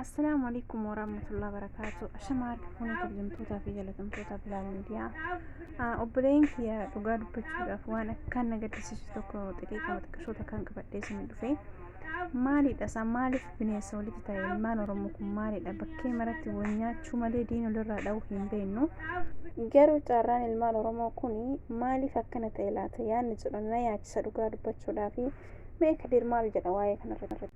Assalaamu alaikum warahmatullahi wabarakatuh. Ashama harka fuunee kabajamtootaa fi jaalatamtoota Bilaal Miidiyaa. Obboleen kiyya, dhugaa dubbachuudhaaf waan akkaan na gaddisiisu tokko xixiqqoo xiqqishoota kan qabadhee isin dhufe. Maalidha isaa? Maaliif bineensa walitti ta'e ilmaan Oromoo kun? Maalidha? Bakkee maratti wal nyaachuu malee diina walirraa dha'uu hin beeknu. Garuu carraan ilmaan Oromoo kun maaliif akkana ta'e laata yaadni jedhu na yaachisa dhugaa dubbachuudhaaf. Mee Kadir maal jedha waa'ee kanarratti?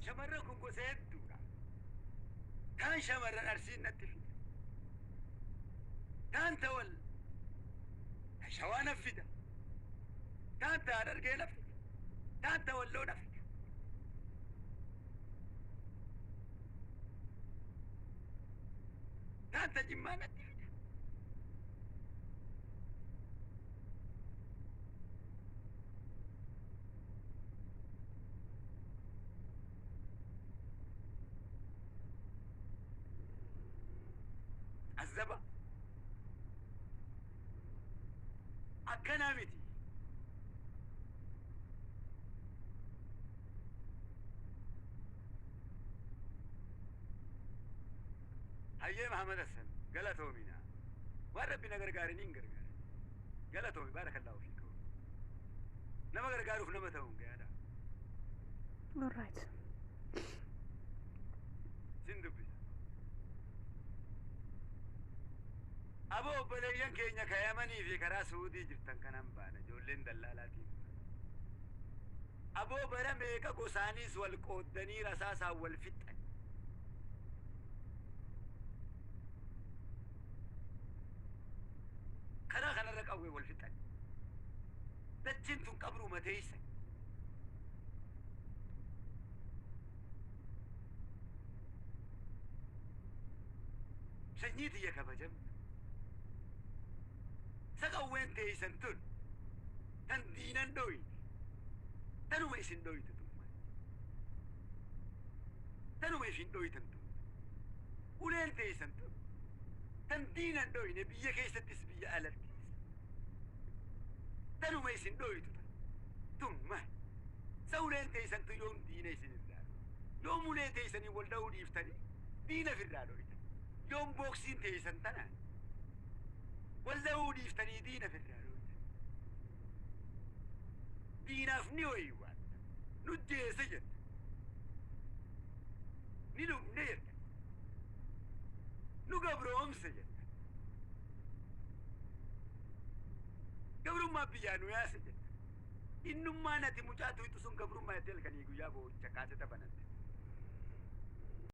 Shamarran kun gosa hedduudha. Kaan shamarran Arsiin natti fida. Kaan ta wal ta Shawaa na fida. Kaan ta Harargee na fida. Kaan ta Walloo na fida. Kaan ta Jimmaa natti fida. Azzaba akkanaa miti. Hayyee Mahamad Hassan, galatoomina. Waan Rabbi na gargaare niin gargaara. Galatoomi, baarakallaahu fiikum. Nama gargaaruuf nama ta'uun gayaadha. Alright. Sin dubbisa. Aboo, obboleeyyan keenya ka Yamanii fi karaa Suudii jirtan kanan baana ijoolleen dallaalaatiin. Aboo, bara meeqa gosaaniis wal qooddanii rasaasaan wal fixxan. Karaa kanarra qawwee wal fixxan. Dachiin tun qabruma teessan. Sanyii tiyya kabajamtu. Sa qawween teessan tun tan diinan dhoyte. Tanuma isin dhoyte tun maal? Tanuma isin dhoytan tun. Uleen teessan tun tan diinan dhoyne biyya keessattis biyya alattis. Tanuma isin dhoytu tan. Tun maal? Sa uleen teessan tun yoom diina isin irraa dhoyte? Yoom ulee teessanii wal dha'uu dhiiftanii diina ofirraa dhoytan? Yoom booksiin teessan tanaan wal dha'uu dhiiftanii diina ofirraa dhoytan? Diinaaf ni hoywaatta. Nu jeese jetta. Ni dhumne jetta. Nu gabroomse jetta. Gabrummaa biyyaa nu yaase jetta. Innummaan ati mucaa tuyxu sun gabrummaa jettee halkanii guyyaa boo'icha kaaseta banatte.